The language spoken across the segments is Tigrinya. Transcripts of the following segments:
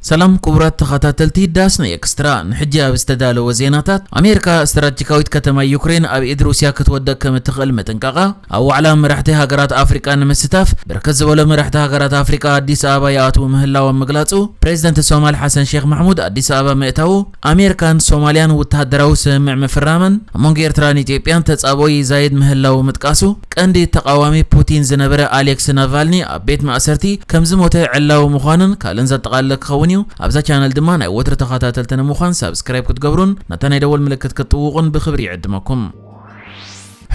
ሰላም ክቡራት ተኸታተልቲ ዳስና ኤክስትራ፣ ንሕጂ ኣብ ዝተዳለወ ዜናታት፣ ኣሜሪካ ስትራቴጂካዊት ከተማ ዩክሬን ኣብ ኢድ ሩስያ ክትወደቕ ከም እትኽእል ምጥንቃቓ፣ ኣብ ዋዕላ መራሕቲ ሃገራት ኣፍሪቃ ንምስታፍ ብርክት ዝበሉ መራሕቲ ሃገራት ኣፍሪቃ ኣዲስ ኣበባ ይኣትዉ ምህላዎም ምግላጹ፣ ፕሬዚደንት ሶማል ሓሰን ሼክ ማሕሙድ ኣዲስ ኣበባ ምእታዉ፣ ኣሜሪካን ሶማልያን ወተሃደራዊ ስምምዕ ምፍራመን፣ ኣብ መንጎ ኤርትራን ኢትዮጵያን ተጻብኦ ይዛይድ ምህላዉ ምጥቃሱ፣ ቀንዲ ተቓዋሚ ፑቲን ዝነበረ ኣሌክስ ናቫልኒ ኣብ ቤት ማእሰርቲ ከም ዝሞተ ዕላዊ ምዃኑን ካልእን ዘጠቓለለ ክኸውን እዩ። ኣብዛ ቻነል ድማ ናይ ወትሪ ተኸታተልቲ ንምዃን ሳብስክራይብ ክትገብሩን ነታ ናይ ደወል ምልክት ክትጥውቑን ብኽብሪ ይዕድመኩም።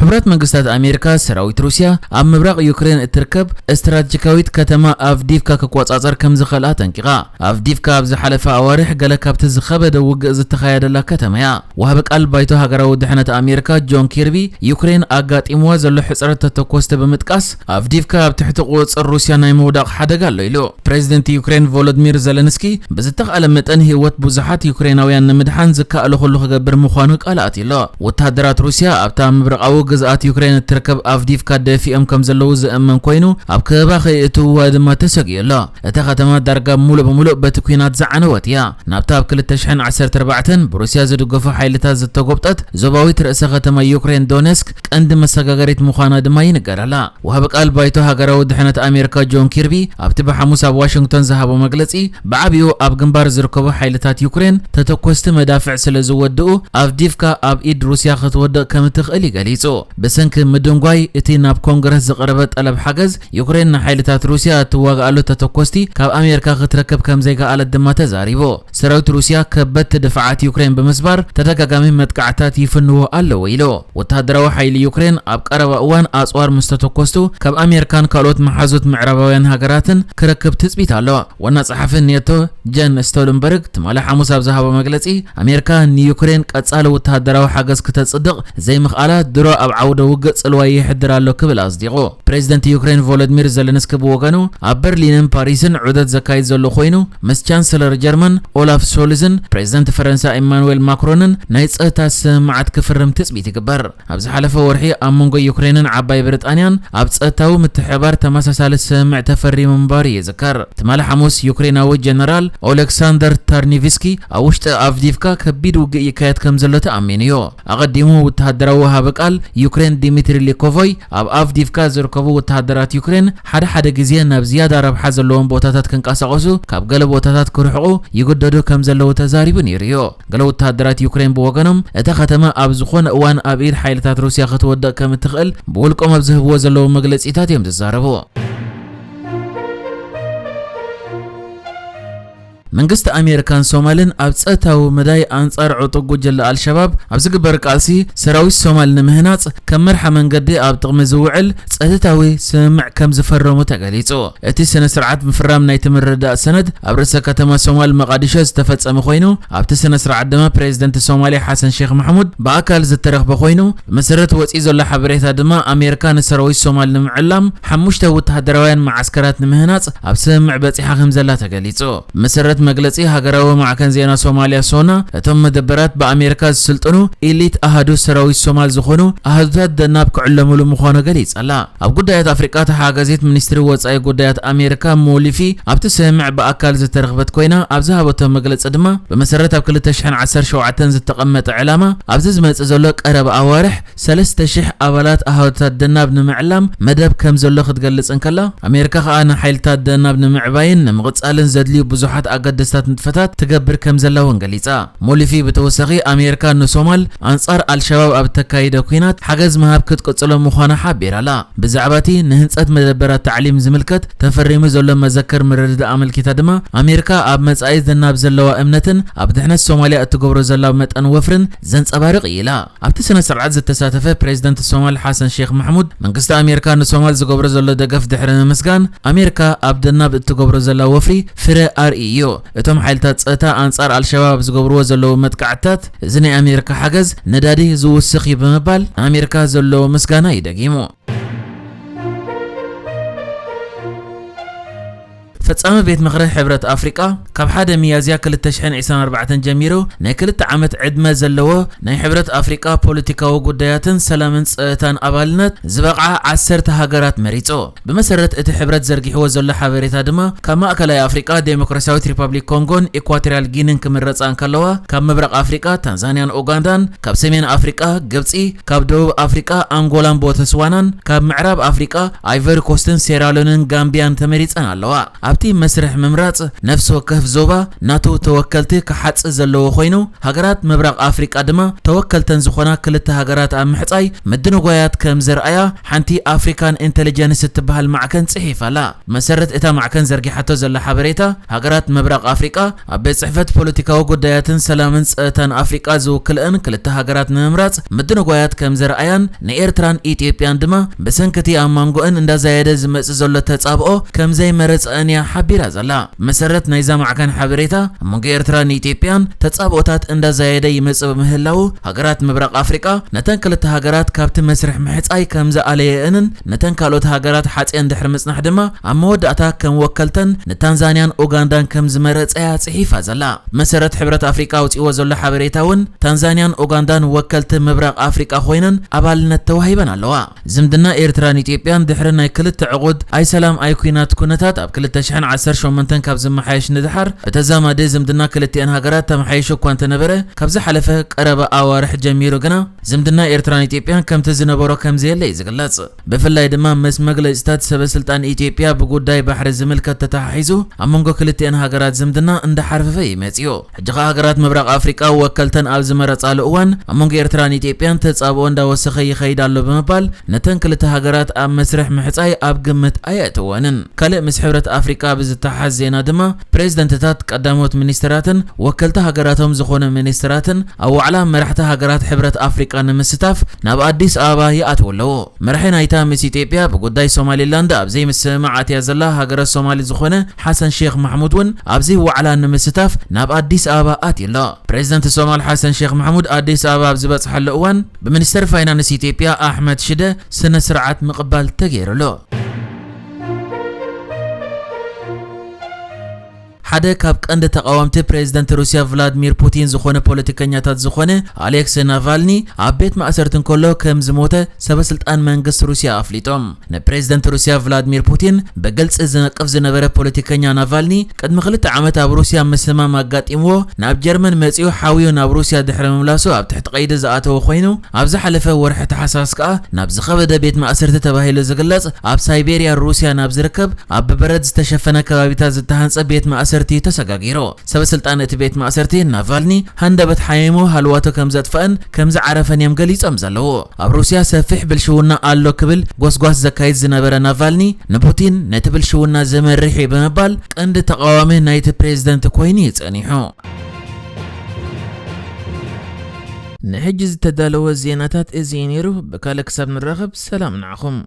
ሕቡራት መንግስታት ኣሜሪካ ሰራዊት ሩስያ ኣብ ምብራቕ ዩክሬን እትርከብ ስትራቴጂካዊት ከተማ ኣቭዲቭካ ክቆጻጸር ከም ዝኽእል ኣጠንቂቓ። ኣቭዲቭካ ኣብ ዝሓለፈ ኣዋርሕ ገለ ካብቲ ዝኸበደ ውግእ ዝተኻየደላ ከተማ እያ። ወሃቢ ቃል ባይቶ ሃገራዊ ድሕነት ኣሜሪካ ጆን ኪርቢ፣ ዩክሬን ኣጋጢምዋ ዘሎ ሕጽረት ተተኮስቲ ብምጥቃስ፣ ኣቭዲቭካ ኣብ ትሕቲ ቁጽጽር ሩስያ ናይ ምውዳቕ ሓደጋ ኣሎ ኢሉ። ፕሬዚደንት ዩክሬን ቮሎድሚር ዘለንስኪ፣ ብዝተኻእለ መጠን ህይወት ብዙሓት ዩክሬናውያን ንምድሓን ዝከኣሎ ኩሉ ክገብር ምዃኑ ቃል ኣትዩ ኣሎ። ወተሃደራት ሩስያ ኣብታ ምብራቓዊ ግዝኣት ዩክሬን እትርከብ ኣቭዲቭካ ደፊኦም ከም ዘለዉ ዝእመን ኮይኑ፣ ኣብ ከበባ ከይእትውዋ ድማ ተሰጊኡ ኣሎ። እታ ከተማ ዳርጋ ሙሉእ ብሙሉእ በቲ ኲናት ዝዓነወት እያ። ናብታ ኣብ ክልተ ሽሕን ዓሰርተ ኣርባዕተን ብሩስያ ዝድገፉ ሓይልታት ዝተጎብጠት ዞባዊት ርእሰ ከተማ ዩክሬን ዶኔስክ ቀንዲ መሰጋገሪት ምዃና ድማ ይንገር ኣላ። ወሃቢ ቃል ባይቶ ሃገራዊ ድሕነት ኣሜሪካ ጆን ኪርቢ ኣብቲ ብሓሙስ ኣብ ዋሽንግቶን ዝሃቦ መግለጺ፣ ብዓቢኡ ኣብ ግንባር ዝርከቡ ሓይልታት ዩክሬን ተተኮስቲ መዳፍዕ ስለ ዝወድኡ፣ ኣቭዲቭካ ኣብ ኢድ ሩስያ ክትወድቕ ከም እትኽእል እዩ ገሊጹ። ብሰንኪ ምድንጓይ እቲ ናብ ኮንግረስ ዝቐረበ ጠለብ ሓገዝ፣ ዩክሬን ንሓይልታት ሩስያ እትዋግኣሉ ተተኮስቲ ካብ ኣሜሪካ ክትረክብ ከም ዘይከኣለት ድማ ተዛሪቡ። ሰራዊት ሩስያ ከበድቲ ድፋዓት ዩክሬን ብምስባር ተደጋጋሚ መጥቃዕታት ይፍንዎ ኣለዉ ኢሉ። ወተሃደራዊ ሓይሊ ዩክሬን ኣብ ቀረባ እዋን ኣጽዋር ምስ ተተኮስቱ ካብ ኣሜሪካን ካልኦት መሓዙት ምዕራባውያን ሃገራትን ክረክብ ትጽቢት ኣሎ። ዋና ጸሓፊ ኔቶ ጀን ስቶልንበርግ ትማሊ ሓሙስ ኣብ ዝሃቦ መግለጺ፣ ኣሜሪካ ንዩክሬን ቀጻሊ ወተሃደራዊ ሓገዝ ክተጽድቕ ዘይምኽኣላ ድሮ ኣብ ዓውደ ውግእ ጽልዋ ይሕድር ኣሎ ክብል ኣጽዲቑ። ፕሬዚደንት ዩክሬን ቮሎዲሚር ዘለንስኪ ብወገኑ ኣብ በርሊንን ፓሪስን ዑደት ዘካይድ ዘሎ ኮይኑ፣ ምስ ቻንሰለር ጀርመን ኦላፍ ሾልዝን ፕሬዚደንት ፈረንሳ ኢማኑዌል ማክሮንን ናይ ጸጥታ ስምምዓት ክፍርም ትጽቢት ይግበር። ኣብ ዝሓለፈ ወርሒ ኣብ መንጎ ዩክሬንን ዓባይ ብሪጣንያን ኣብ ጸጥታዊ ምትሕብባር ተመሳሳሊ ስምምዕ ተፈሪሙ ምንባሩ ይዝከር። ትማሊ ሓሙስ ዩክሬናዊ ጀነራል ኦሌክሳንደር ታርኒቭስኪ ኣብ ውሽጢ ኣቭዲቭካ ከቢድ ውግእ ይካየድ ከም ዘሎ ተኣሚኑ እዩ። ኣቐዲሙ ወተሃደራዊ ወሃቢ ቃል ዩክሬን ዲሚትሪ ሊኮቮይ ኣብ ኣቭዲቭካ ዝርከቡ ወተሃደራት ዩክሬን ሓደ ሓደ ግዜ ናብ ዝያዳ ረብሓ ዘለዎም ቦታታት ክንቀሳቐሱ ካብ ገለ ቦታታት ክርሕቑ ይግደዱ ከም ዘለዉ ተዛሪቡ ነይሩ እዩ። ገለ ወተሃደራት ዩክሬን ብወገኖም እታ ከተማ ኣብ ዝኾነ እዋን ኣብ ኢድ ሓይልታት ሩስያ ክትወድቕ ከም እትኽእል ብውልቆም ኣብ ዝህብዎ ዘለዉ መግለጺታት እዮም ዝዛረቡ። መንግስቲ ኣሜሪካን ሶማልን ኣብ ጸጥታዊ መዳይ ኣንጻር ዕጡቕ ጉጅለ ኣልሸባብ ኣብ ዝግበር ቃልሲ ሰራዊት ሶማል ንምህናጽ ከም መርሓ መንገዲ ኣብ ጥቕሚ ዝውዕል ጸጥታዊ ስምምዕ ከም ዝፈረሙ ተገሊጹ። እቲ ስነ ስርዓት ምፍራም ናይቲ ምርድዳእ ሰነድ ኣብ ርእሰ ከተማ ሶማል መቓዲሾ ዝተፈጸመ ኮይኑ፣ ኣብቲ ስነ ስርዓት ድማ ፕሬዚደንት ሶማልያ ሓሰን ሼክ ማሕሙድ ብኣካል ዝተረኽበ ኮይኑ፣ ብመሰረት ወጺኡ ዘሎ ሓበሬታ ድማ ኣሜሪካ ንሰራዊት ሶማል ንምዕላም ሓሙሽተ ወተሃደራውያን መዓስከራት ንምህናጽ ኣብ ስምምዕ በጺሓ ከም ዘላ ተገሊጹ። ብመሰረት መግለጺ ሃገራዊ ማዕከን ዜና ሶማልያ ሶና፣ እቶም መደበራት ብኣሜሪካ ዝስልጥኑ ኢሊት ኣሃዱ ሰራዊት ሶማል ዝኾኑ ኣሃዱታት ደናብ ክዕለምሉ ምዃኑ ገሊጻ ኣላ። ኣብ ጉዳያት ኣፍሪቃ ተሓጋዚት ሚኒስትሪ ወጻኢ ጉዳያት ኣሜሪካ ሞሊፊ ኣብቲ ስምምዕ ብኣካል ዝተረኽበት ኮይና፣ ኣብ ዝሃበቶ መግለጺ ድማ ብመሰረት ኣብ ክልተ ሽሕን ዓሰርተ ሸውዓተን ዝተቐመጠ ዕላማ ኣብዚ ዝመጽእ ዘሎ ቀረባ ኣዋርሕ ሰለስተ ሽሕ ኣባላት ኣሃዱታት ደናብ ንምዕላም መደብ ከም ዘሎ ክትገልጽ እንከላ፣ ኣሜሪካ ከኣ ንሓይልታት ደናብ ንምዕባይን ንምቕጻልን ዘድልዩ ብዙሓት ኣገደስታት ንጥፈታት ትገብር ከም ዘላ እውን ገሊጻ። ሞሊፊ ብተወሳኺ ኣሜሪካ ንሶማል ኣንጻር ኣልሸባብ ኣብ እተካይዶ ኲናት ሓገዝ ምሃብ ክትቅጽሎ ምዃና ሓቢራ ኣላ። ብዛዕባ እቲ ንህንጸት መደበራት ታዕሊም ዝምልከት ተፈሪሙ ዘሎ መዘክር ምርድዳእ ኣመልኪታ ድማ፣ ኣሜሪካ ኣብ መጻኢ ደናብ ዘለዋ እምነትን ኣብ ድሕነት ሶማልያ እትገብሮ ዘላ መጠን ወፍርን ዘንጸባርቕ እዩ ኢላ። ኣብቲ ስነ ስርዓት ዝተሳተፈ ፕሬዚደንት ሶማል ሓሰን ሼክ ማሕሙድ፣ መንግስቲ ኣሜሪካ ንሶማል ዝገብሮ ዘሎ ደገፍ ድሕሪ ምምስጋን፣ ኣሜሪካ ኣብ ደናብ እትገብሮ ዘላ ወፍሪ ፍረ ኣርኢ እዩ። እቶም ሓይልታት ጸጥታ ኣንጻር ኣልሸባብ ዝገብርዎ ዘለዉ መጥቃዕትታት፣ እዚ ናይ ኣሜሪካ ሓገዝ ነዳዲ ዝውስኽ እዩ ብምባል ንኣሜሪካ ዘለዎ ምስጋና እዩ ደጊሙ። ፍጻመ ቤት ምኽሪ ሕብረት ኣፍሪቃ ካብ ሓደ ሚያዝያ ክልተ ሽሕን ዕስራን ኣርባዕተን ጀሚሩ ናይ ክልተ ዓመት ዕድመ ዘለዎ ናይ ሕብረት ኣፍሪቃ ፖለቲካዊ ጉዳያትን ሰላምን ጸጥታን ኣባልነት ዝበቕዓ ዓሰርተ ሃገራት መሪጹ። ብመሰረት እቲ ሕብረት ዘርጊሕዎ ዘሎ ሓበሬታ ድማ ካብ ማእከላይ ኣፍሪቃ ዴሞክራሲያዊት ሪፓብሊክ ኮንጎን ኢኳቶሪያል ጊኒን ክምረጻ እንከለዋ፣ ካብ ምብራቕ ኣፍሪቃ ታንዛንያን ኡጋንዳን፣ ካብ ሰሜን ኣፍሪቃ ግብጺ፣ ካብ ደቡብ ኣፍሪቃ ኣንጎላን ቦተስዋናን፣ ካብ ምዕራብ ኣፍሪቃ ኣይቨሪ ኮስትን ሴራሊዮንን ጋምቢያን ተመሪጸን ኣለዋ። ኣብቲ መስርሕ ምምራጽ ነፍሲ ወከፍ ዞባ ናቱ ተወከልቲ ክሓጽእ ዘለዎ ኮይኑ፣ ሃገራት ምብራቕ ኣፍሪቃ ድማ ተወከልተን ዝኾና ክልተ ሃገራት ኣብ ምሕጻይ ምድንጓያት ከም ዘርኣያ ሓንቲ ኣፍሪካን ኢንተሊጀንስ እትበሃል ማዕከን ጽሒፋ ኣላ። መሰረት እታ ማዕከን ዘርጊሓቶ ዘላ ሓበሬታ፣ ሃገራት ምብራቕ ኣፍሪቃ ኣብ ቤት ጽሕፈት ፖለቲካዊ ጉዳያትን ሰላምን ጸጥታን ኣፍሪቃ ዝውክልአን ክልተ ሃገራት ንምምራጽ ምድንጓያት ከም ዘርኣያን ንኤርትራን ኢትዮጵያን ድማ ብሰንክቲ ኣብ መንጎአን እንዳዛየደ ዝመጽእ ዘሎ ተጻብኦ ከም ዘይመረጽአን እያ ሓቢራ ዘላ። መሰረት ናይዛ ማዕከን ሓበሬታ፣ ኣብ መንጎ ኤርትራን ኢትዮጵያን ተጻብኦታት እንዳዛየደ ይመጽእ ብምህላዉ፣ ሃገራት ምብራቕ ኣፍሪቃ ነተን ክልተ ሃገራት ካብቲ መስርሕ ምሕጻይ ከም ዝኣለየአንን ነተን ካልኦት ሃገራት ሓጽየን ድሕሪ ምጽናሕ ድማ ኣብ መወዳእታ ከም ወከልተን ንታንዛንያን ኡጋንዳን ከም ዝመረጸያ ጽሒፋ ዘላ። መሰረት ሕብረት ኣፍሪቃ ኣውጺእዎ ዘሎ ሓበሬታ እውን ታንዛንያን ኡጋንዳን ወከልቲ ምብራቕ ኣፍሪቃ ኮይነን ኣባልነት ተዋሂበን ኣለዋ። ዝምድና ኤርትራን ኢትዮጵያን ድሕሪ ናይ ክልተ ዕቑድ ኣይ ሰላም ኣይ ኲናት ኩነታት ኣብ ክልተ ሽሕን ዓሰርተ ሸሞንተን ካብ ዝመሓየሽ ንድሓር፣ ብተዛማዲ ዝምድና ክልቲአን ሃገራት ተመሓይሹ እኳ እንተነበረ፣ ካብ ዝሓለፈ ቀረባ ኣዋርሕ ጀሚሩ ግና ዝምድና ኤርትራን ኢትዮጵያን ከምቲ ዝነበሮ ከም ዘየለ እዩ ዝግለጽ። ብፍላይ ድማ ምስ መግለጺታት ሰበ ስልጣን ኢትዮጵያ ብጉዳይ ባሕሪ ዝምልከት ተተሓሒዙ ኣብ መንጎ ክልቲአን ሃገራት ዝምድና እንዳሓርፈፈ እዩ መጺኡ። ሕጂ ኸኣ ሃገራት ምብራቕ ኣፍሪቃ ወከልተን ኣብ ዝመረጻሉ እዋን ኣብ መንጎ ኤርትራን ኢትዮጵያን ተጻብኦ እንዳወሰኸ ይኸይድ ኣሎ ብምባል ነተን ክልተ ሃገራት ኣብ መስርሕ ምሕጻይ ኣብ ግምት ኣየእተወንን። ካልእ ምስ ሕብረት ኣፍሪቃ ብዝተሓዝ ዜና ድማ ፕሬዝደንትታት ቀዳሞት ሚኒስትራትን ወከልቲ ሃገራቶም ዝኾኑ ሚኒስትራትን ኣብ ዋዕላ መራሕቲ ሃገራት ሕብረት ኣፍሪቃ ንምስታፍ ናብ ኣዲስ ኣበባ ይኣትዉ ኣለዉ። መራሒ ናይታ ምስ ኢትዮጵያ ብጉዳይ ሶማሊላንድ ኣብ ዘይምስምማዕ ኣትያ ዘላ ሃገረ ሶማሊ ዝኾነ ሓሰን ሼክ ማሕሙድ እውን ኣብዚ ዋዕላ ንምስታፍ ናብ ኣዲስ ኣበባ ኣትዩ ኣሎ። ፕሬዝደንት ሶማል ሓሰን ሼክ ማሕሙድ ኣዲስ ኣበባ ኣብ ዝበጽሓሉ እዋን ብሚኒስተር ፋይናንስ ኢትዮጵያ ኣሕመድ ሽደ ስነ ስርዓት ምቕባል ተገይሩሉ። ሓደ ካብ ቀንዲ ተቓወምቲ ፕሬዝደንት ሩስያ ቭላድሚር ፑቲን ዝኾነ ፖለቲከኛታት ዝኾነ ኣሌክስ ናቫልኒ ኣብ ቤት ማእሰርቲ እንከሎ ከም ዝሞተ ሰበ ስልጣን መንግስቲ ሩስያ ኣፍሊጦም። ንፕሬዝደንት ሩስያ ቭላድሚር ፑቲን ብግልጺ ዝነቅፍ ዝነበረ ፖለቲከኛ ናቫልኒ ቅድሚ ክልተ ዓመት ኣብ ሩስያ ምስማም ኣጋጢምዎ ናብ ጀርመን መጺኡ ሓውዩ ናብ ሩስያ ድሕሪ ምምላሱ ኣብ ትሕቲ ቀይዲ ዝኣተወ ኮይኑ፣ ኣብ ዝሓለፈ ወርሒ ታሕሳስ ከኣ ናብ ዝኸበደ ቤት ማእሰርቲ ተባሂሉ ዝግለጽ ኣብ ሳይቤርያ ሩስያ ናብ ዝርከብ ኣብ ብበረድ ዝተሸፈነ ከባቢታት ዝተሃንጸ ቤት ማእሰርቲ ተሰጋጊሩ። ሰበ ስልጣን እቲ ቤት ማእሰርቲ ናቫልኒ ሃንደበት ሓሚሙ ሃልዋቱ ከም ዘጥፈአን ከም ዝዓረፈን እዮም ገሊጾም ዘለዉ። ኣብ ሩስያ ሰፊሕ ብልሽውና ኣሎ ክብል ጎስጓስ ዘካይድ ዝነበረ ናቫልኒ ንፑቲን ነቲ ብልሽውና ዘመርሕ እዩ ብምባል ቀንዲ ተቓዋሚ ናይቲ ፕሬዝደንት ኮይኑ እዩ ጸኒሑ። ንሕጂ ዝተዳለወ ዜናታት እዚ እዩ ነይሩ። ብካልእ ክሳብ ንራኸብ ሰላም ንዓኹም።